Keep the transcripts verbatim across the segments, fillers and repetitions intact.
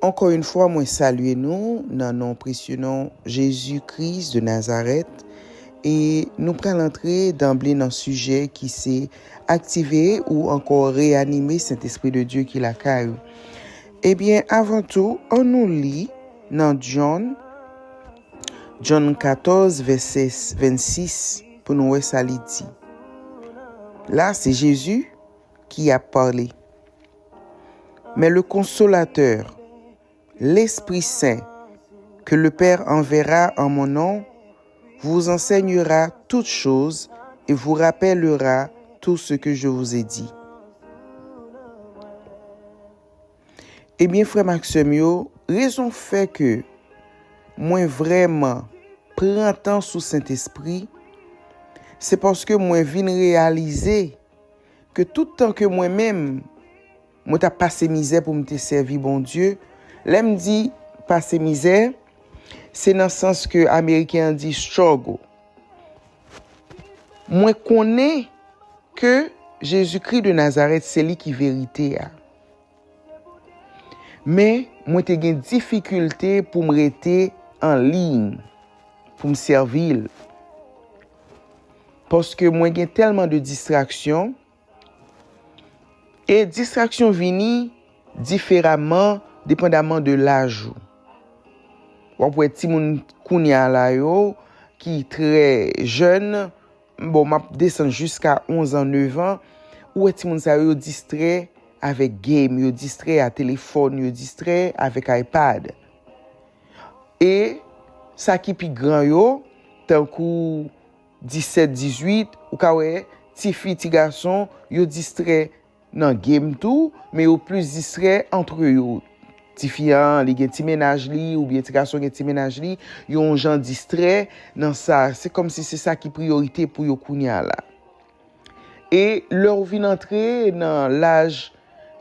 Ankò yon fwa, mwen salye nou nan non presye non Jezi Kris de Nazarèt. E nou pral antre danble nan sijè ki se aktive ou ankò reyanime Sentespri de Dye ki lakay ou. Ebyen, avan tou, ann nou li nan John, John katòz, vèsè vennsis, pou nou wè sa li di. La, se Jezi ki ap pale. Mais le Consolateur, l'Esprit Saint, que le Père enverra en mon nom, vous enseignera toutes choses et vous rappellera tout ce que je vous ai dit. Ebyen, frè m ak sè m yo, rezon fè ke mwen vrèman pran tan sou Sentespri, se paske mwen vin reyalize ke tout tan ke mwen menm, mwen t ap pase mizè pou m te sèvi Bondye. Lè m di pase mizè, se nan sans ke Ameriken an di struggle. Mwen konnen ke Jezikri de Nazarèt se li ki verite a. Men, mwen te gen difikilte pou m rete an liy, pou m sèvi l. Paske mwen gen tèlman de distraksyon, e distraksyon vini diferaman, depandaman de laj ou. W ap wè timoun kounye a la yo, ki trè jèn, bon, m ap desann jiska onz an, nèf an, ou wè timoun sa yo, yo distrè avèk game, yo distrè a telefòn, yo distrè avèk iPad. E sa ki pi gran yo, tankou disèt, dizuit, ou ka wè tifi, ti gason, yo distrè nan game tou, men yo plis distrè antre yo. Tifi an, li gen ti mennaj li, oubyen ti gason gen ti mennaj li, yo yon jan distrè nan sa. Se kòmsi se sa ki priyorite pou yo kounye a la. E lè w vin antre nan laj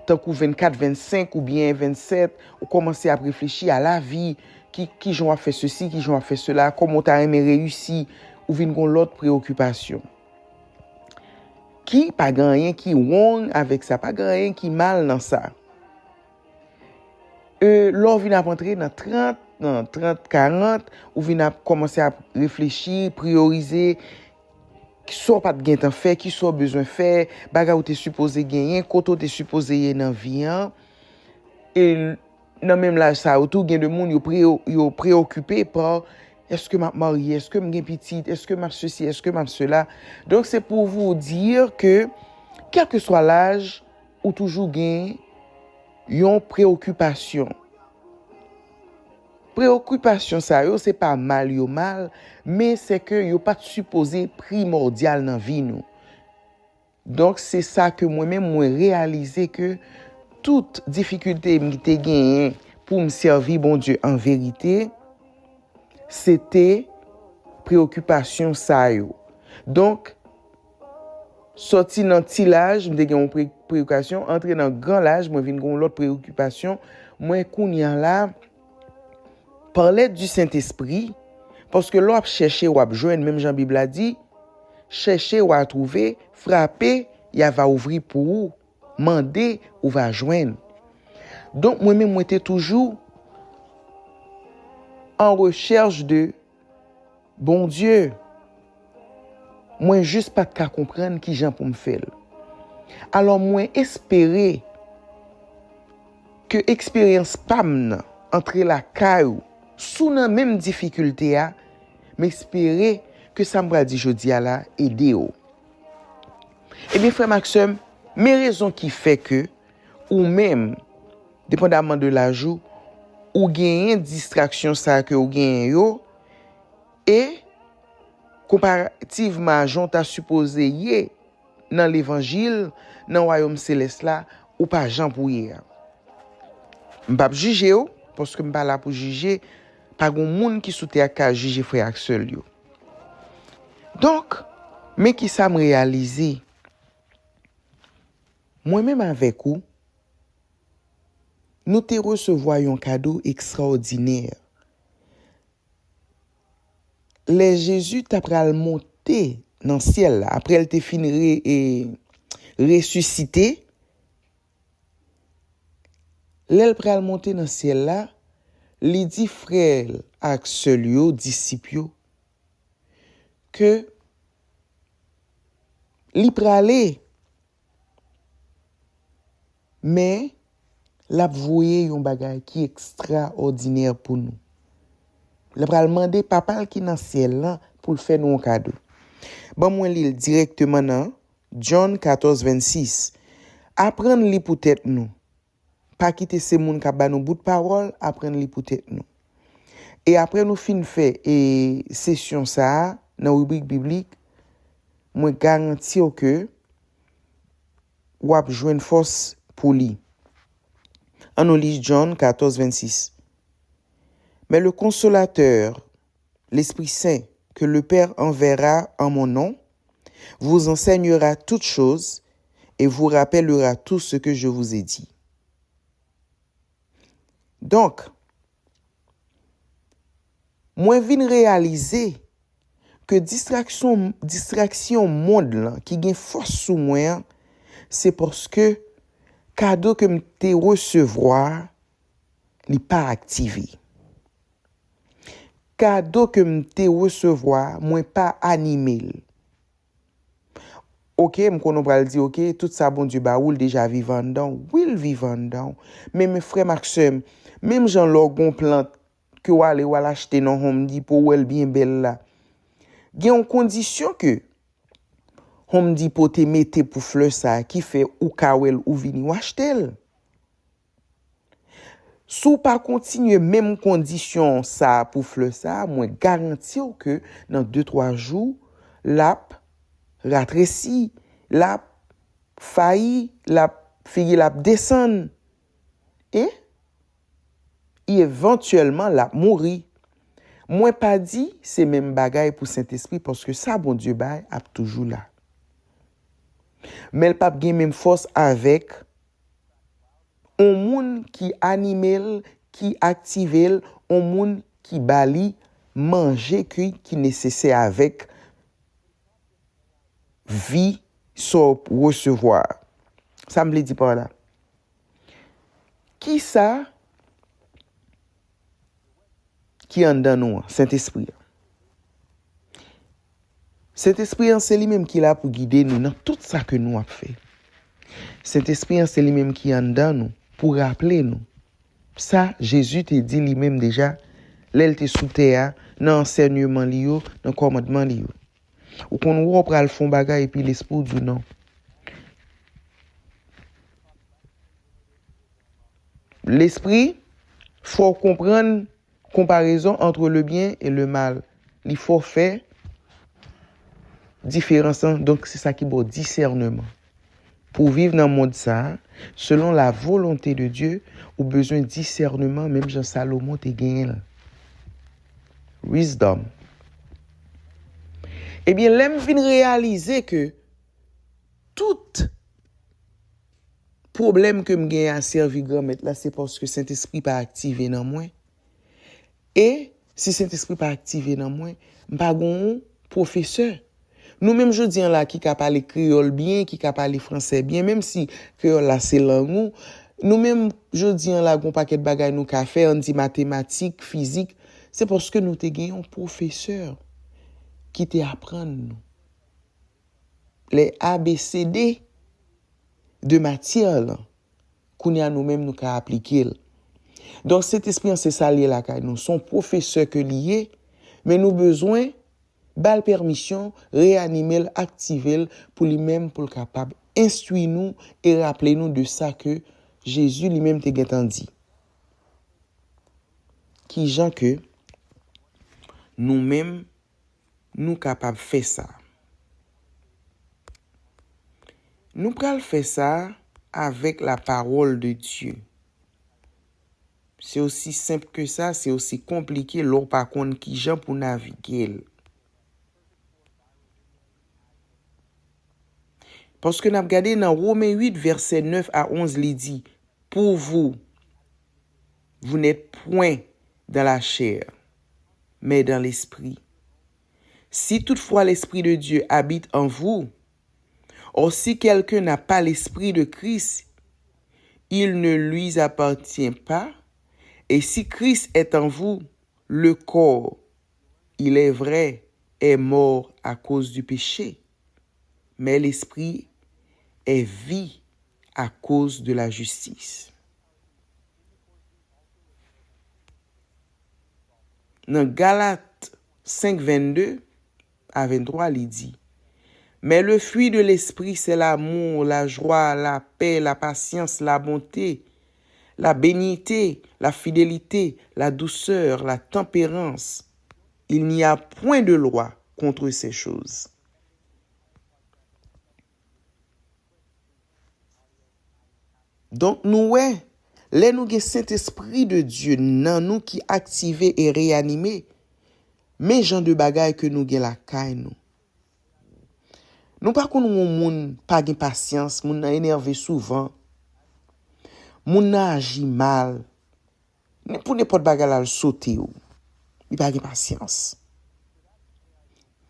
tankou vennkat, vennsenk oubyen vennsèt, ou kòmanse ap reflechi a lavi, ki, kijan w ap fè sesi, kijan w ap fè sela, kòman w ta renmen reyisi, ou vin gon lòt preyokipasyon. Ki pa gen anyen ki wrong avèk sa, pa gen anyen ki mal nan sa. E lè w vin ap antre nan trant, nan trant, karant, ou vin ap kòmanse ap reflechi, priyorize, kisa w pa t gentan fè, kisa w bezwen fè, bagay ou te sipoze genyen, kote w te sipoze ye nan vi an. E nan menm laj sa yo tou, gen de moun yo pre-, yo preokipe pa, èske m ap marye, èske m gen pitit, èske m ap sesi, èske m ap sela. Donk, se pou vous dire ke, kèlkeswa laj, ou toujou gen yon preokipasyon. Preokipasyon sa yo, se pa mal yo mal, men se ke yo pa t sipoze primòdyal nan vi nou. Donk, se sa ke mwen menm, mwen reyalize ke tout difikilte m te genyen pou m sèvi Bondye an verite, se te preokipasyon sa yo. Donk, sòti nan ti laj, m te gen yon pre-, preokipasyon, antre nan gran laj, mwen vin gen yon lòt preokipasyon. Mwen kounye a la, par l'aide du Saint-Esprit, paske lè w ap chèche, w ap jwenn, menm jan Bib la di, cherchez, w a trouver, frapper, y a va ouvrir pour ou, mande, ou va jwenn. Donk, mwen menm, mwen te toujou en recherche de Bondye. Mwen jis pa t ka konprann kijan pou m fè l. Alò, mwen espere ke eksperyans pa m nan antre lakay ou, si w nan menm difikilte a, m espere ke sa m pral di jodi a la ede w. Ebyen, frè m ak sè m, men rezon ki fè ke ou menm, depandaman de laj ou, ou genyen distraksyon sa ke ou genyen yo, e konparativman a jan w ta sipoze ye nan levanjil, nan wayòm selès la, ou pa jan pou ye a. M p ap jije w, paske m pa la pou jije, pa gen moun ki sou tè a k ka jije frè ak sè l yo. Donk, men kisa m reyalize. Mwen menm avèk ou, nou te resevwa yon kado ekstraòdinè. Lè Jezi ta pral monte nan syèl la, apre l te fin re-, e, resisite, Lè l pral monte nan syèl la, li di frè l ak sè l yo, disip yo, ke li prale, men l ap voye yon bagay ki ekstraòdinè pou nou. L pral mande Papa l ki nan syèl lan pou l fè nou yon kado. Ban mwen li l dirèkteman nan John katòz vennsis. Aprann li pou tèt nou. Pa kite se moun k ap ba nou bout pawòl, aprann li pou tèt nou. E apre nou fin fè e sesyon sa a nan ribrik biblik, mwen garanti w ke w ap jwenn fòs pou li. Ann nou li John katòz vennsis. Mais le Consolateur, l'Esprit Saint, que le Père enverra en mon nom, vous enseignera toutes choses et vous rappellera tout ce que je vous ai dit. Donk, mwen vin reyalize ke distraksyon, distraksyon mond lan ki gen fòs sou mwen an, se paske kado ke m te resevwa a, li pa aktive. Kado ke m te resevwa a, mwen pa anime l. Oke, m konnen w pral di, oke, tout sa Bondye ba ou, l deja vivan anndan w. Wi, l vivan anndan w. Men, men frè m ak sè m, menm jan lè w gon plant ke w ale, w al achte nan Home Depot, w wè l byen bèl la. Gen yon kondisyon ke Home Depot te mete pou flè sa a, ki fè ou ka wè l, ou vini, w achte l. Si w pa kontinye menm kondisyon sa a pou flè sa a, mwen garanti w ke nan de, twa jou, l ap ratresi, l ap fayi, l ap, figi l ap desann. E evantyèlman, l ap mouri. Mwen pa di se menm bagay pou Sentespri, paske sa Bondye bay ap toujou la. Men l p ap gen menm fòs avèk on moun ki anime l, ki aktive l, on moun ki ba li manje ki, ki nesesè avèk vi sa w resevwa a. Sa m vle di pa la? Kisa ki anndan nou an? Sentespri an. Sentespri an, se li menm ki la pou gide nou nan tout sa ke nou ap fè. Sentespri an, se li menm ki anndan nou pou raple nou sa Jezi te di li menm deja lè l te sou tè a, nan ansèyman li yo, nan kòmandman li yo. Ou konn wè w pral fè yon bagay epi lespri w di w non. Lespri fè w konprann comparaison entre le bien et le mal. Li fè w fè diferans lan. Donk, se sa ki ba w disèneman. Pou w viv nan mond sa a, selon la volonté de Dieu, ou bezwen disèneman, menm jan Salomon te genyen l. Wisdom. Ebyen, lè m vin reyalize ke tout pwoblèm ke m genyen a sèvi Granmèt la, se paske Sentespri pa aktive nan mwen. E si Sentespri pa aktive nan mwen, m pa gen yon pwofesè. Nou menm jodi an la ki ka pale kreyòl byen, ki ka pale fransè byen, menm si kreyòl la se lang ou, nou menm jodi an la gen yon pakèt bagay nou ka fè, ann di matematik, fizik, se paske nou te gen yon pwofesè ki te aprann nou les A B C D de matyè lan. Kounye a nou menm nou ka aplike l. Donk, Sentespri an se sa l ye lakay nou. Se yon pwofesè ke li ye, men nou bezwen ba l pèmisyon, reyanime l, aktive l pou li menm, pou l kapab enstwi nou e raple nou de sa ke Jezi li menm te gentan di. Kijan ke nou menm nou kapab fè sa? Nou pral fè sa avèk la parole de Dieu. Se osi senp ke sa, se osi konplike lè w pa konn kijan pou navige l. Paske n ap gade nan Women uit, vèsè nèf a onz, li di, pour vous, vous n'êtes point dans la chair, mais dans l'esprit. Si toutefois l'Esprit de Dieu habite en vous, or si quelqu'un n'a pas l'Esprit de Christ, il ne lui appartient pas. Et si Christ est en vous, le corps, il est vrai, est mort à cause du péché, mais l'esprit est vie à cause de la justice. Nan Galat senk, vennde a venntwa, li di, Mais le fruit de l'esprit, c'est l'amour, la joie, la paix, la patience, la bonté, la bénignité, la fidélité, la douceur, la tempérance. Il n'y a point de loi contre ces choses. Donk, nou wè, lè nou gen Sentespri de Dye nan nou ki aktive e reyanime, men jan de bagay ke nou gen lakay nou. Nou pa konn yon moun pa gen pasyans, moun nan enève souvan, moun nan aji mal, pou nenpòt bagay la, l sote w. Li pa gen pasyans.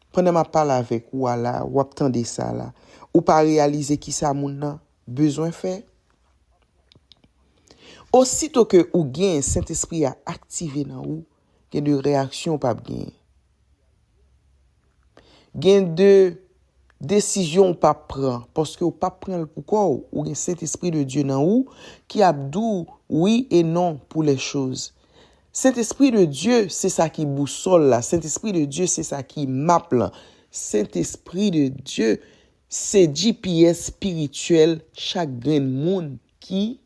Pandan m ap pale avèk ou a la, w ap tande sa la, ou pa reyalize kisa moun nan bezwen fè? Osito ke ou gen Sentespri a aktive nan ou, gen de reyaksyon ou p ap genyen. Gen de desizyon ou p ap pran, paske ou p ap pran l pou kò w. Ou gen Sentespri de Dye nan ou ki ap di w wi e non pou lè choz. Sentespri de Dye, se sa ki bousòl la. Sentespri de Dye, se sa ki map lan. Sentespri de Dye, se G P S espirityèl chak grenn moun ki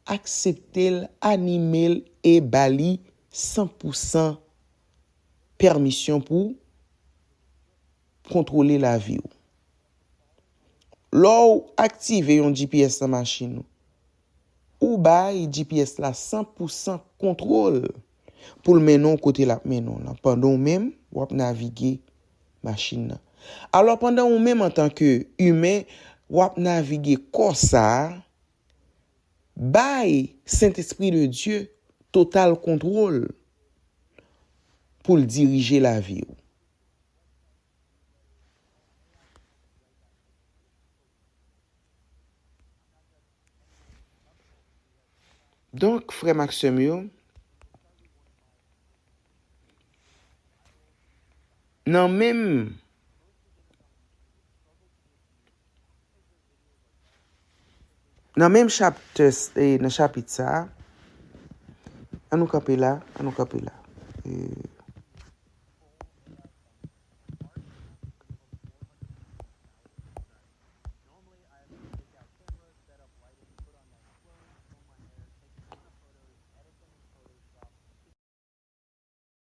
aksepte l, anime l e ba li san pou san pèmisyon pou kontwole lavi w. Lè w aktive yon G P S nan machin ou, ou bay G P S la san pou san kontwòl pou l mennen w kote l ap mennen w lan, pandan w menm w ap navige machin nan. Alò, pandan ou menm antanke imen, w ap navige kò sa a, bay Sentespri de Dye total kontwòl pou l dirije lavi w. Donk, frè m ak sè m yo, nan menm, nan menm chaptè, e, nan chapit sa a, an nou kanpe la, an nou kanpe la. E,